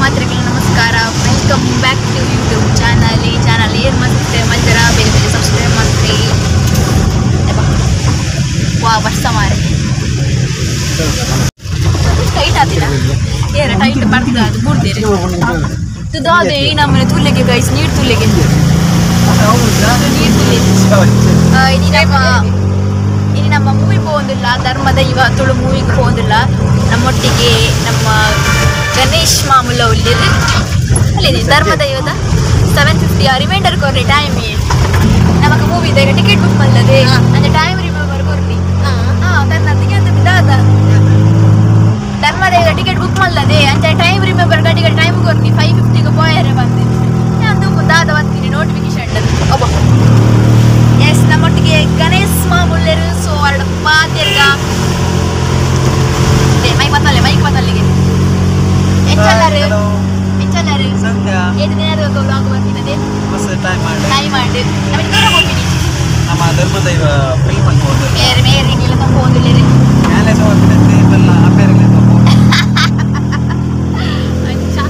ಮಾತ್ರೆಗಳ ನಮಸ್ಕಾರ. Welcome back to YouTube channel. ಈ channel ಏನು ಮತ್ತೆ ಮಲ್ತರ ಬೇರೆ ಬೇರೆ ಸಬ್ಸ್ಕ್ರೈಬ್ ಮಾಡ್ರಿ. ವಾ ವರ್ಷ ಮಾರೆ ಟೈಟ್ ಆತಿಲ್ಲ ಏನ ಟೈಟ್ ಬರ್ತದೆ ಅದು ಬೂಡ್ತೀರಿ ಅದೇ ಈ ನಮ್ಮನೆ ತುಲೆಗೆ ಗೈಸ್ ನೀರು ತುಲೆಗೆ ನೀರು ತುಲೆ. ಇನಿ ನಮ್ಮ ಮೂವಿ ಪೋಂದಿಲ್ಲ ಧರ್ಮದೈವ ತುಳು ಮೂವಿಗೆ ಪೋಂದಿಲ್ಲ. ನಮ್ಮೊಟ್ಟಿಗೆ ನಮ್ಮ ಗಣೇಶ್ ಮಾಮೂಲ ಉಳ್ಳೇರು ಅಲ್ಲಿ ಧರ್ಮದೈವದ 7:50 ರಿಮೈಂಡರ್ ಕೊರ್ರಿ ಟೈಮ್. ನಮಗ ಮೂವಿ ಇದೆ ಟಿಕೆಟ್ ಬುಕ್ ಮಾಡಲದೆ ಅಂದ್ರೆ ಟೈಮ್ ರಿಮೆಂಬರ್ ಕೊರ್ರಿ. ಹಾಂ ತನ್ನದಿಗೆ ಅಂತ ಬಿದ್ದಾದ ಧರ್ಮದೈವ ಟಿಕೆಟ್ ಬುಕ್ ಮಾಡಲದೆ ಅಂಚೆ ಟೈಮ್ ರಿಮೆಂಬರ್ ಗಡಿಗೆ ಟೈಮ್ ಕೊರ್ನಿ 5:50 ಪೋಯರೆ ಬಂದೆ ನಾನು ದಾದ ಬರ್ತೀನಿ ನೋಟಿಫಿಕೇಶನ್ ಒಬ್ಬ. ಎಸ್ ನಮ್ಮೊಟ್ಟಿಗೆ ಗಣೇಶ್ ಮಾಮೂಲ್ಯರು. ಸೊ ಅವರ ಪಾತಿರ್ಗ ಮೈಕ್ ಬತ್ತಲ್ಲೆ ಮೈಕ್ ಬತ್ತಲ್ಲಿಗೆ ಎಂಚಲ್ಲರು ಎಂಚಲ್ಲರು ಏಳು ದಿನ ವ್ಲಾಗ್ ಬರ್ತಿದ್ದದೆ ಟೈಮ್ ಮಾಡಿ ನಮಗೆ ದೂರ ಹೋಗ್ತೀನಿ. ನಮ್ಮ ಧರ್ಮದೈವ ಫಿಲ್ಮ್ ಅನ್ಬೋದು ಮೇರೆ ಮೇರೆ ಇಲ್ಲ ತಂಪು ಹೋಗಿಲ್ಲ ರೀ ಮ್ಯಾಲೇಜ್ ಹೋಗ್ತಿದ್ದೆ ಇವೆಲ್ಲ ಅಪೇರಿಲ್ಲ ತಂಪು. ಅಚ್ಚಾ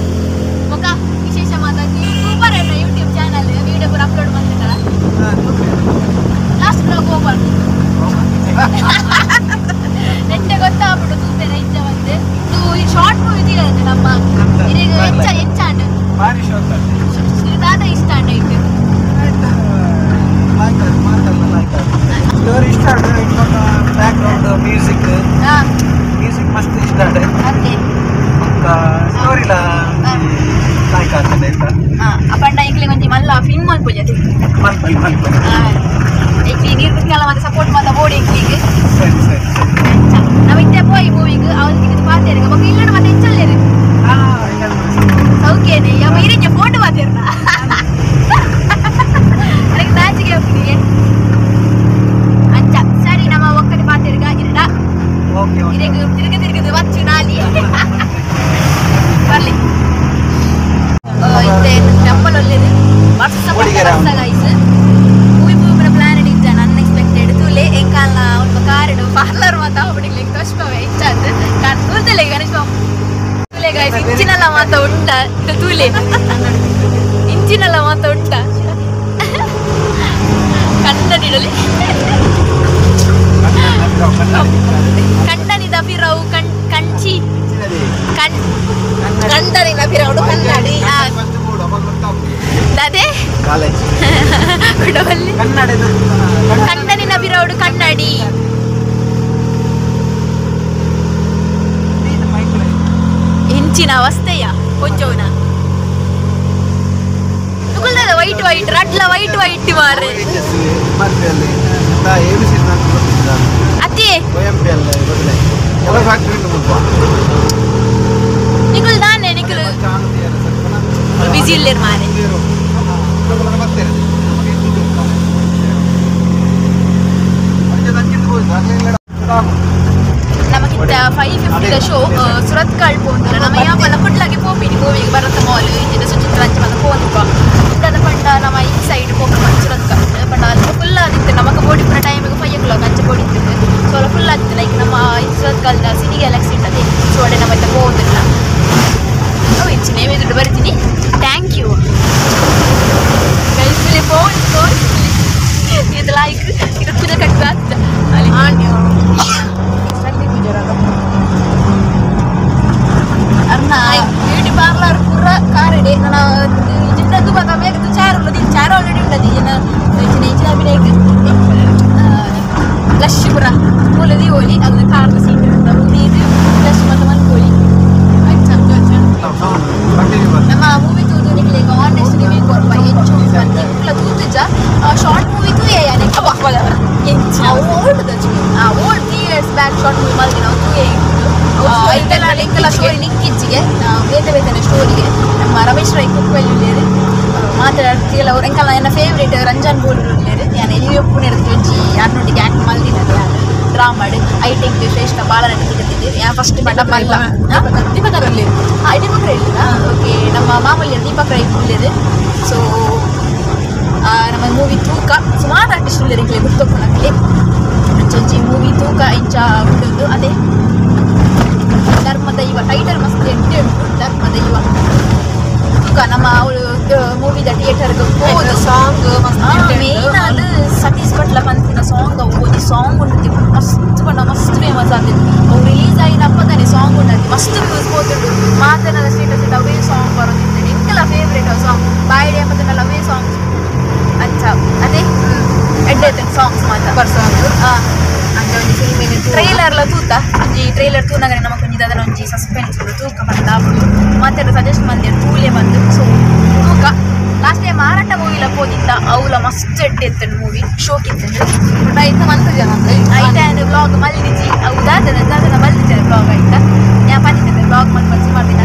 ಮುಖ ವಿಶೇಷ ಮಾತಾಡ್ತಿ ಸೂಪರ್ ಅಣ್ಣ ಯೂಟ್ಯೂಬ್ ಚಾನಲ್ ವಿಡಿಯೋ ಪೂರ ಅಪ್ಲೋಡ್ ಮಾಡ್ತಿದ್ದಲ್ಲ. ಲಾಸ್ಟ್ ಬ್ಲಾಗ್ ಹೋಗ್ಬಾರ್ದು ನೆಟ್ಟೆ ಗೊತ್ತಾಗ್ಬಿಟ್ಟು ತೂಪೆನ ಇಚ್ಛ ಬಂದೆ. ಇದು ಈ ಶಾರ್ಟ್ ಮೂವಿ ಇದೆ ನಮ್ಮ ಇದೀಗ ಹೆಚ್ಚ ಹೆಚ್ಚಾಂಡ್ ಭಾರಿ ಶಾರ್ಟ್ ದಾದ ಇಷ್ಟ ಅಂಡ ಇಟ್ಟು ಸ್ಟೋರಿ ಇಷ್ಟ ಬ್ಯಾಕ್ ಗ್ರೌಂಡ್ ಮ್ಯೂಸಿಕ್ ಮ್ಯೂಸಿಕ್ ಮಸ್ತ್ ಇಷ್ಟ ಅದೇ ಸ್ಟೋರಿಲ ಲೈಕ್ ಆಗ್ತದೆ ಆಯ್ತಾ. ಅಪ್ಪಂಡ ಈಗಲೇ ಒಂಜಿ ಮಲ್ಲ ಫಿಲ್ಮ್ ಮಲ್ಪೊಜಿ ಮಲ್ಪಲ್ಲಿ ಮಲ್ಪಲ್ಲಿ ಇಕ್ಲಿ ನೀರು ಕುತ್ಕೆಲ್ಲ ಮತ್ತೆ ಸಪೋರ್ಟ್ ಮಾತ ಬೋಡಿ ಇಕ್ಲಿಗೆ. ಸರಿ ಸರಿ ನಾವು ಇತ್ತೆ ಪೋಯಿ ಮೂವಿಗೆ ಅವಳಿಗೆ ಇದು ಪಾತೇರು ಬೊಕ್ಕ ಇಲ್ಲಡ ಮತ್ತೆ ಹೆಚ್ಚಲ್ಲೇರು ಸೌಖ್ಯನೆ ಯಾವ ಇರಿಂಜ ಫೋಟೋ ಪಾತೇರ್ನ ನನಗೆ ನಾಚಿಕೆ ಹೋಗ್ತಿದೆ. ಅಚ್ಚ ಸರಿ ನಮ್ಮ ಒಕ್ಕಡೆ ಪಾತೇರ್ಗ ಇರಡ ಇರಗ ತಿರುಗ ತಿರುಗದು ವಚ್ಚು ನಾಲಿ ಬರ್ಲಿ. ಇತ್ತೆ ಟೆಂಪಲ್ ಒಲ್ಲೇದು ವರ್ಷ ವರ್ಷ ಗೈಸ್ ಮೂವಿ ಪೂಪುನ ಪ್ಲಾನ್ ಇಜ್ಜಾನ ಅನ್ಎಕ್ಸ್ಪೆಕ್ಟೆಡ್ ತೂಲೆ ಎಂಕಾಲ್ನ ಒಂದು ಕಾರಡು ಪಾರ್ಲರ್ ಮಾತ ಹೋಗ್ಬಿಡಿಲ್ಲ ಕಷ್ಟವೇ ಇಚ್ಚಾದ್ ಕಾರ್ ತೂಲ್ತಲೆ ಗಣೇಶ ತೂಲೆ ಗೈಸ್ ಇಂಚಿನಲ್ಲ ಮಾತ ಉಂಟ ತೂಲೆ ಇಂಚಿನಲ್ಲ ಮಾತ ಉಂಟ ಕನ್ನಡಿಡಲಿ ಕಣ್ಣನಿದ ಫಿರವು ಕಣ್ ಕಂಚಿ ಕಣ್ ಕಂಡನಿನ ಫಿರವು ಕನ್ನಡಿ ಅದೇ ಕಣ್ಣನಿನ ಬಿರೌಡು ಕನ್ನಡಿ. ಇಂಚಿನ ಅವಸ್ಥೆಯ ಕೊಂಚವನ ವೈಟ್ ವೈಟ್ ರಡ್ಲ ವೈಟ್ ವೈಟ್ ಮಾರೆ ಅತಿ ನಿಕುಲ್ ದಾನೆ ನಿಕುಲ್ ಬಿಸಿ ಇಲ್ಲೇರ್ ಮಾರೆ. ನಮಗಿಂತ 5:50 ಶೋ ಸುರತ್ಕಲ್ ಪೋಂದಿಲ್ಲ ನಮ್ಮ ಯಾಪಲ್ಲ ಕುಡ್ಲಾಗೆ ಪೋಪಿನಿ ಮೂವಿಗೆ ಭರತ ಮಾಲ್ ಇಂಚಿನ ಸುಚಿತ್ರ ಅಂಚ ಮಾತ ಪೋಂದಿಪ್ಪ ಇಂದಾದ ಪಂಡ ನಮ್ಮ ಈ ಸೈಡ್ ಪೋಪ ಸುರತ್ಕಲ್ ಪಂಡ ಅಲ್ಲಿ ಫುಲ್ ಆದಿತ್ತು. ನಮಗ ಬೋಡಿಪುರ ಟೈಮಿಗೆ 5 o'clock ಅಂಚೆ ಬೋಡಿತ್ತು. ಸೊ ಅಲ್ಲ ಫುಲ್ ಆಗಿತ್ತು ಲೈಕ್ ನಮ್ಮ ಸುರತ್ಕಲ್ದ ಸಿನಿ ಗ್ಯಾಲಕ್ಸಿ ಇರ್ತದೆ. ಸೊ ಅಡೆ ನಮ್ಮ ಪೋದಿಲ್ಲ ಅವು ಇಂಚಿನ ದುಡ್ಡು ಬರ್ತೀನಿ. Thank you ಗೈಸ್ಲಿ ಫೋನ್ ತೋರಿಸ್ಲಿ ಇದು ಲೈಕ್ ಇದು ಪೂಜೆ ಕಟ್ಟ ಅಲ್ಲಿ ಅರ್ನ ಬ್ಯೂಟಿ ಪಾರ್ಲರ್ ಪೂರ ಕಾರಿಡೆ ನನ್ನ ಜಿನ್ನದು ಬಗ ಮೇಗದು ಚಾರ್ ಉಳ್ಳದು ಚಾರ್ ಆಲ್ರೆಡಿ ಉಂಟದು ಇನ್ನ ಇಚ್ಚಿನ ಇಚ್ಚಿನ ಅಭಿನಯಕ್ಕೆ ಲಶ್ ಪೂರ ಮೂಲದಿ ಓಲಿ ಅದು ಕಾರ್ದ ಸೀಟ್ ಇದು ಲಶ್ ಮತ್ತು ಮನ್ಕೋಲಿ. ನಮ್ಮ ಮೂವಿ ತೂದು ನಿಕ್ಲೆ ಈಗ ಆನೆಸ್ಟ್ ರಿವ್ಯೂ ಕೊರ್ಪ ಹೆಚ್ಚು ನಿಕ್ಲ ತೂತುಜ ಶಾರ್ಟ್ ಮೂವಿ ತೂಯೆ ಹೆಚ್ಚು old old 3 years back short movie ಮಲ್ದಿ ನಾವು ತೂಯೆ ಐತೆಲ್ಲ ಲಿಂಕೆಲ್ಲ ಸ್ಟೋರಿ ಲಿಂಕ್ ಇಚ್ಚಿಗೆ ಬೇತೆ ಬೇತನೆ ಸ್ಟೋರಿಗೆ ನಮ್ಮ ರಮೇಶ್ ರೈ ಕುಕ್ವೆಲ್ ಉಳ್ಳೇರು ಮಾತಾಡ್ತಿಲ್ಲ ಅವ್ರು ಎಂಕಲ್ಲ ನನ್ನ ಫೇವ್ರೇಟ್ ರಂಜನ್ ಬೋಲ್ ಉಳ್ಳೇರು. ನಾನು ಎಲ್ಲಿ ಒಪ್ಪುನೇರು ಒಂಜಿ ಯಾರನ್ನೊಟ್ಟಿಗೆ ಆ್ಯಕ್ಟ್ ಮಲ್ದಿನದು ಡ್ರಾಮಾಡ್ I think ಶ್ರೇಷ್ಠ ಬಾಳ ನಟಿಗೆ ಯಾ ಫಸ್ಟ್ ಪಂಡ ಮಲ್ಲ ದೀಪಕ್ ರೈ ಹಾಂ ದೀಪಕ್ ರೈ ಇಲ್ಲ ಓಕೆ ನಮ್ಮ ಮಾಮೂಲಿ ದೀಪಕ್ ರೈ ಉಳ್ಳೇರು. ಸೊ ನಮ್ಮ ಮೂವಿ ತೂಕ ಸುಮಾರು ಆರ್ಟಿಸ್ಟ್ ಉಳ್ಳೇರು ಇಂಕ್ಲೆ ಗುರ್ತೊಪ್ಪುನಕ್ಲೆ ಅಂಚೊಂಜಿ ಮೂವಿ ತೂಕ ಇಂಚ ಉಂಟು ಅದೇ ಧರ್ಮದೈವ ಟೈಟಲ್ ಮಸ್ತ್ ಎಡ್ಡೆ ಉಂಟು ಧರ್ಮದೈವ. ಮೂವಿದ ಥಿಯೇಟರ್ ಪೋದು ಸಾಂಗ್ ಮೇನ್ ಅದು ಸತೀಶ್ ಭಟ್ಲ ಪಂತಿನ ಸಾಂಗ್ ಅವು ಒಂಜಿ ಸಾಂಗ್ ಉಂಟು ಮಸ್ತ್ ಪಂಡ ಮಸ್ತ್ ಫೇಮಸ್ ಆದಿತ್ತು. ಅವು ರಿಲೀಸ್ ಆಯಿನ ಅಪ್ಪದಾನೆ ಸಾಂಗ್ ಉಂಟು ಮಸ್ತ್ ವ್ಯೂಸ್ ಪೋತುಂಡು. ಮಾತನಾದ ಸ್ಟೇಟಸ್ ಇಟ್ಟು ಅವೇ ಸಾಂಗ್ ಬರೋದಿತ್ತು. ಎಂಕೆಲ್ಲ ಫೇವ್ರೇಟ್ ಅವು ಸಾಂಗ್ ಬಾಯಿಡೆ ಅಪ್ಪದನ್ನೆಲ್ಲ ಅವೇ ಸಾಂಗ್ಸ್ ಅಂಚ ಅದೇ ಎಡ್ಡೆ ಸಾಂಗ್ಸ್ ಮಾತ್ರ ಸಾಂಗ್ ಅಂಚ ಒಂಜಿ ಫಿಲ್ಮಿನ ಟ್ರೈಲರ್ಲ ತೂತ ಒಂಜಿ ಟ್ರೈಲರ್ ತೂನಗನೆ ನಮಕ್ ಒಂಜಿ ದಾದನ ಒಂಜಿ ಸಸ್ಪೆನ್ಸ್ ಉಂಡು ತೂಕ ಪಂಡ ಮಾತೆಲ್ಲ ಸಜೆಸ್ಟ್ ಮಂದಿರ್ ತೂಲೆ ಬಂದು. ಸೊ ತೂಕ ಲಾಸ್ಟ್ ಟೈಮ್ ಮಾರಾಟ ಮೂವಿಲ ಪೋದಿತ್ತ ಅವಲ ಮಸ್ತ್ ಎಡ್ಡೆ ಇತ್ತಂಡು ಮೂವಿ ಶೋಕ್ ಇತ್ತಂಡು. ಬಟ್ ಐತ ಮಂತ್ ಜನ ಐತ ವ್ಲಾಗ್ ಮಲ್ದಿಜಿ ಅವು ದಾದನ ದಾದನ ಮಲ್ದಿಜಿ ವ್ಲಾಗ್ ಆಯ್ತಾ ಯಾ ಪಂದಿದ್ದೆ ವ್ಲಾಗ್ ಮಲ್ಪಿ ಸುಮಾರು ದಿನ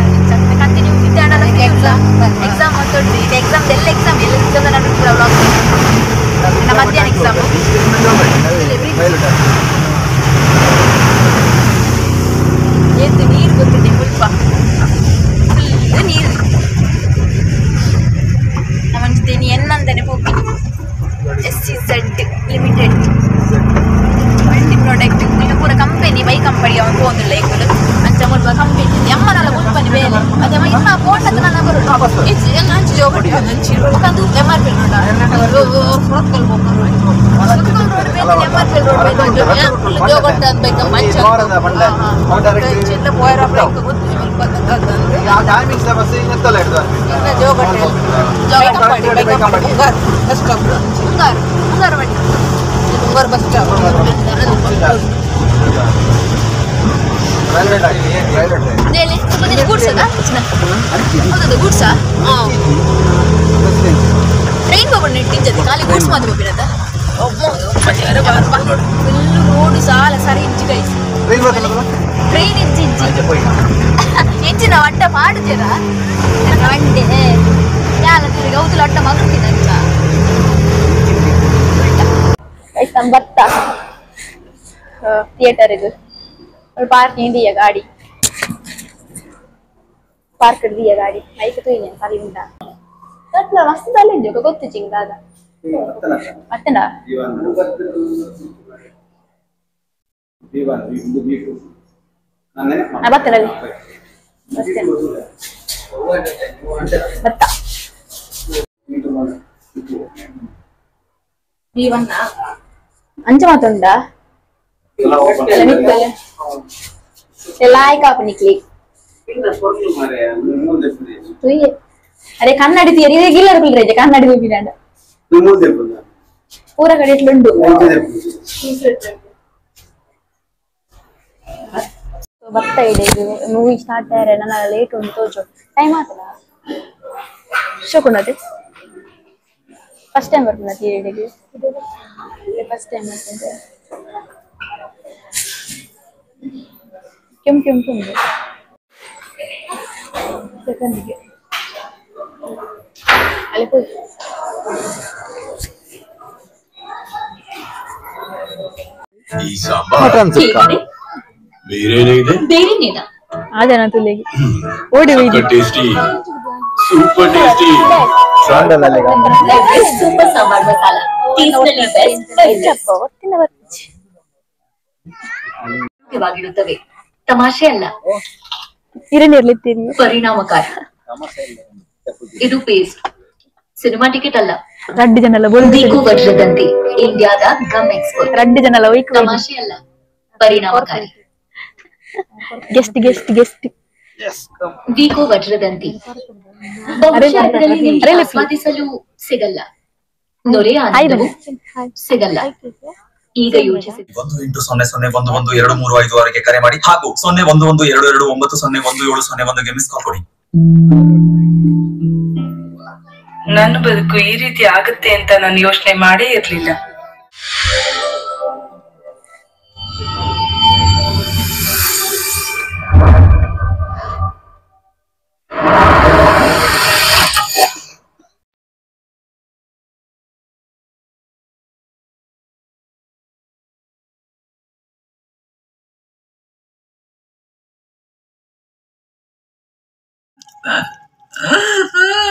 ಕಂಟಿನ್ಯೂ ಇದ್ದಾಡಲ್ಲ ಎಕ್ಸಾಮ್ ಎಕ್ಸಾಮ್ ಮಾತಾಡ್ದು ಇದು ಎಕ್ಸಾಮ್ ಎಲ್ಲ ಎಕ್ಸಾಮ್ ಎಲ್ಲ ಎಕ್ಸಾಮ್ ನಡು ಪೂರ ವ್ಲಾಗ್ ನಮ್ಮ ಮಧ್ಯಾಹ್ನ ಎಕ್ಸಾಮ್ ಏತು ನೀರು ಗೊತ್ತಿದೆ ಮುಲ್ಪ ಫುಲ್ ನೀರು ನಮ್ಮಂಜಿದ್ದೇನೆ ಎನ್ನಂತಾನೆ ಪೋಪಿ SCZ limited multi product ಈಗ ಪೂರ ಕಂಪೆನಿ ಬೈ ಕಂಪನಿ ಅವನು ಪೋಂದಿಲ್ಲ ಈಗ ಅಂಚ ಮುಲ್ಪ ಕಂಪೆನಿ ಅಮ್ಮನಲ್ಲ ಮುಲ್ಪನಿ ಬೇಲೆ ಅದೇ ಇನ್ನ ಪೋಂಡದ ನನ್ನ ಬರೋದು ಅಂಚು ಜೋಗಟ್ಟಿ ಅಂಚು ಅದು MRP road Surathkal road ಬೇಲೆ MRP road ಬೇಲೆ ಜೋಗಟ್ಟ ಅಂತ ಮಂಚ ಚಿನ್ನ ಪೋಯರ ಗೊತ್ತು ಜೋಗಟ್ಟೆ ಬಸ್ ಸ್ಟಾಪ್ ಮುಂಗಾರು ಮುಂಗಾರು ಬನ್ನಿ ಮುಂಗಾರು ಬಸ್ ಸ್ಟಾಪ್ ಗೂಡ್ಸದಾ ಹೌದದು ಗೂಡ್ಸಾ ಟ್ರೈನ್ ಹೋಗೋಣ ಇಟ್ಟಿಂಜತೆ ಖಾಲಿ ಗೂಡ್ಸ್ ಮಾತ್ರ ಹೋಗಿರತ್ತ ಫುಲ್ ರೋಡ್ ಸಾಲ ಸರಿ ಇಂಚು ಗೈಸ್ ಟ್ರೈನ್ ಇಜ್ಜಿ ಇಜ್ಜಿ ಎಂಚಿನ ಅಡ್ಡ ಪಾಡುತ್ತೀರ ಅಂಡೆ ಯಾಲ ತಿರುಗಿ ಅವತ್ತು ಅಡ್ಡ ಮಗರ್ತಿದ್ದ ನಮ್ಮ ಭತ್ತ ಥಿಯೇಟರ್ಗೆ ಪಾರ್ಕಿಂಗ್ ಇದೆಯಾ ಗಾಡಿ ಪಾರ್ಕ್ ಇದೆಯಾ ಗಾಡಿ ಐಕ್ ತೂಯಿನಿ ಸರಿ ಉಂಟಾ ಕಟ್ಲ ಮಸ್ತ್ ಅಲ್ಲ ಗೊತ್ತು ಚಿಂಗಾದ ಮತ್ತನ ಬರ್ತೇನೆ ಭತ್ತ ಅಂಚ ಮಾತುಂಡ ಲಾಯ್ಕ್ ಅರೆ ಕನ್ನಡಿ ತೀರಿ ಇಲ್ಲ ರಜೆ ಕನ್ನಡಿ ಹೋಗಿದ್ದಾಂಡ ಪೂರ ಕಡೆ ಇಟ್ಲುಂಡು. ಭತ್ತ ಇದೆ ಮೂವಿ ಸ್ಟಾರ್ಟ್ ಆಯ್ರೆ ನನ್ನ ಲೇಟ್ ಉಂಟು ತೋಜು ಟೈಮ್ ಆತಲ್ಲ ಶೋಕುಂಡತೆ ಫಸ್ಟ್ ಟೈಮ್ ಬರ್ಪುನ ಥಿಯೇಟರ್ಗೆ ಫಸ್ಟ್ ಟೈಮ್ ಬರ್ತಂತೆ ಕೆಂಪು ಕೆಂಪು ಉಂಟು ಸೆಕೆಂಡಿಗೆ ಅಲ್ಲಿ ಹೋಗಿ ಮಟನ್ ಸುಕ್ಕ ಆದನ ತುಲೆಗೆ ಓಡಿ ಹೋಗಿ tasty super tasty super sambar masala ಟೇಸ್ಟ್ನಲ್ಲಿ best ಒಟ್ಟಿನ ಬರ್ತಿಚ್ಚಿ ಆಗಿರುತ್ತವೆ. ತಮಾಷೆ ಅಲ್ಲ, ಇರಲಿರ್ಲಿತ್ತೀನಿ ಪರಿಣಾಮಕಾರಿ. ಇದು ಪೇಸ್ಟ್, ಸಿನಿಮಾ ಟಿಕೆಟ್ ಅಲ್ಲ. ರಡ್ಡು ಜನ ದೀಕು ವಜ್ರದಂತೆ ಇಂಡಿಯಾದ ಗಮ್ ಎಕ್ಸ್ಪರ್ಟ್. ರಡ್ಡು ಜನ ತಮಾಷೆ ಅಲ್ಲ, ಪರಿಣಾಮಕಾರಿ. ಗೆಸ್ಟ್ ಗೆಸ್ಟ್ ಗೆಸ್ಟ್ ವೀಕೋ ವಜ್ರದಂತಿ ಬಹುಶಃ ಅದರಲ್ಲಿ ನಿಮಗೆ ಆಸ್ವಾದಿಸಲು ಸಿಗಲ್ಲ, ನೊರೆಯ ಆನಂದವೂ ಸಿಗಲ್ಲ. ಈಗ ಯೋಚಿಸಿ. 1 8 0 0 1 1 2 3 5 6 ಗೆ ಕರೆ ಮಾಡಿ ಹಾಗೂ 0 1 1 2 2 9 0 1 7 0 1 ಗೆ ಮಿಸ್ ಕಾಲ್ ಕೊಡಿ. ನನ್ನ ಬದುಕು ಈ ರೀತಿ ಆಗುತ್ತೆ ಅಂತ ನಾನು ಯೋಚನೆ ಮಾಡೇ ಇರಲಿಲ್ಲ.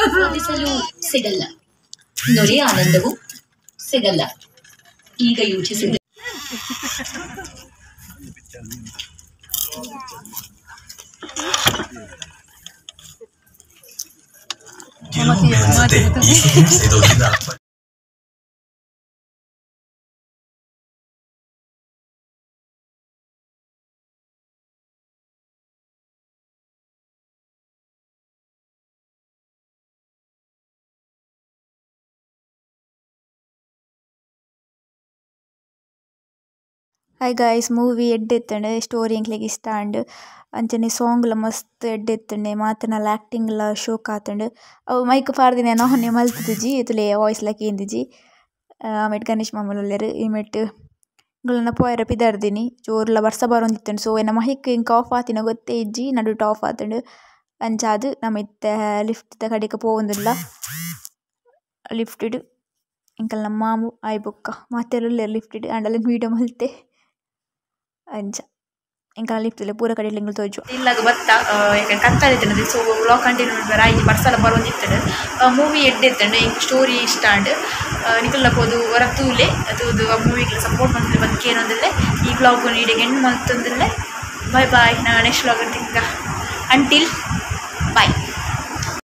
ಆಸ್ವಾದಿಸಲು ಸಿಗಲ್ಲ, ನೊರೆಯ ಆನಂದವೂ ಸಿಗಲ್ಲ. ಈಗ ಯೋಚಿಸಿದೆ. ಕೆಲವೊಮ್ಮೆ ಅನ್ಸುತ್ತೆ ಈ ಸಿಗರೇಟ್ ಸೇದೋದ್ರಿಂದ ಹಾಯ್ ಗಾಯ್ಸ್, ಮೂವಿ ಎಡ್ಡೆ ಸ್ಟೋರಿ ಎಂಕ್ಲೆಗ್ ಇಷ್ಟ ಆಂಡ್. ಅಂಚನೆ ಸಾಂಗ್ಲ ಮಸ್ತ್ ಎಡ್ಡೆ ಇತ್ತುಂಡು, ಮಾತನಲ ಆಕ್ಟಿಂಗ್ ಲ ಶೋಕ್ ಆತುಂಡು. ಅವು ಮೈಕ್ ಪಾರ್ದಿನ ನಾನೆ ಮಲ್ತುದಿಜಿ ತುಲೆ ವಾಯ್ಸ್ ಲ ಕೇಂದಿಜಿ. ಆಮೆಟ್ ಗಣೇಶ್ ಮಾಮುಲು ಉಲ್ಲೆರ್ ಈ ಮೆಟ್ ಎಂಕುಲು ಪೋಯೆರೆ ಪಿದಡ್ದಿನಿ ಜೋರುಲ ಬರ್ಸ ಬರೊಂದಿತ್ತುಂಡು. ಸೊ ಎನ್ನ ಮೈಕ್ ಎಂಕ್ ಆಫ್ ಆತಿನ ಗೊತ್ತೇ ಇಜ್ಜಿ, ನಡುಟ್ ಆಫ್ ಆತುಂಡು. ಅಂಚಾದ್ ನಮ ಇತ್ತೆ ಲಿಫ್ಟ್ ದ ಕಡೆಕ್ ಪೋವೊಂದುಲ್ಲ. ಲಿಫ್ಟ್ ಡ್ ಎಂಕಲ್ನ ಮಾಮು ಆಯಿ ಬೊಕ್ಕ ಮಾತೆರ್ ಉಲ್ಲೆರ್ ಲಿಫ್ಟ್ ಡ್ ಆಂಡಲ ವೀಡಿಯೋ ಮಲ್ತೆ. ಅಂಚ ಎಂಕಲ್ನ ಲಿಫ್ಟ್ ಪೂರ ಕಡೆಟ್ ಎಂಕುಲು ತೋಜುವ. ಇಲ್ಲಗ ಬತ್ತ ಕತ್ತಲೆ ಇತ್ತುಂಡು, ಸೊ ವ್ಲಾಗ್ ಕಂಟಿನ್ಯೂ ಮಲ್ಪೆರೆ ಆಯ್ಜಿ, ಬರ್ಸಲ ಬರೊಂದಿತ್ತುಂಡು. ಮೂವಿ ಎಡ್ಡೆ ಇತ್ತುಂಡು, ಎಂಕ್ ಸ್ಟೋರಿ ಇಷ್ಟ ಆಂಡ್. ನಿಕಲ್ನ ಪೋದು ಒರ ತೂಲೆ ತೂದು ಆ ಮೂವಿಗ್ಲ ಸಪೋರ್ಟ್ ಮಲ್ತುಲೆ ಬಂದ್ ಕೇನೊಂದುಲ್ಲೆ. ಈ ವ್ಲಾಗ್ ಇಡೆಗ್ ಎಂಡ್ ಮಲ್ತೊಂದುಲ್ಲೆ. ಬಾಯ್ ಬಾಯ್, ನಾ ನೆಕ್ಸ್ಟ್ ವ್ಲಾಗ್ ತಿಕ್ಕ. Until boy.